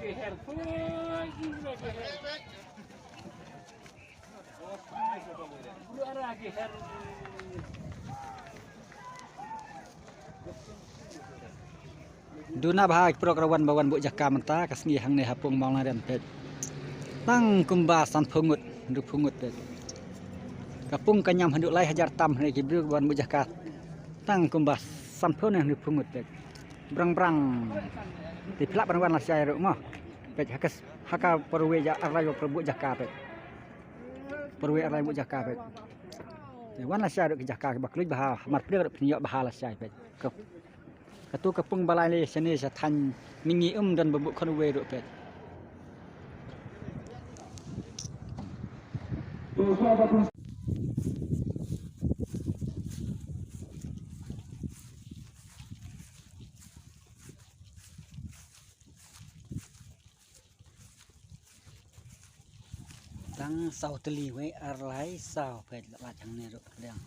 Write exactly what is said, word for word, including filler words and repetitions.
Duna bha ki paralok ruh wan ba wan buh jaka mynta ka sngi hangne ha pung Mawlana Riam peit. Tang kumba sanphew ngut, hynriewphew ngut peit. Ka pung ka ñiam haduh lai hajar tam hangne ki briew wan buh jaka. Tang kumba sanphew ne hynriewphew ngut peit. Brang brang. Te phi lah ban wan lashai ruh mo. Peit ha ka s-, ha ka pyrwei ja ar lai ba buh jaka peit. Pyrwei ar lai buh jaka peit. Te wan lashai ruh ki jaka kiba kylluid bha, mar pyrshah ruh phin ïoh bha lashai peit. Ka, katu ka pung ba lai lei shane sha thaiñ Mihngi, um don ba buh khun uwei ruh peit. Tang saw tylli, wei ar lai saw peit, la lait hangne ruh pdiang.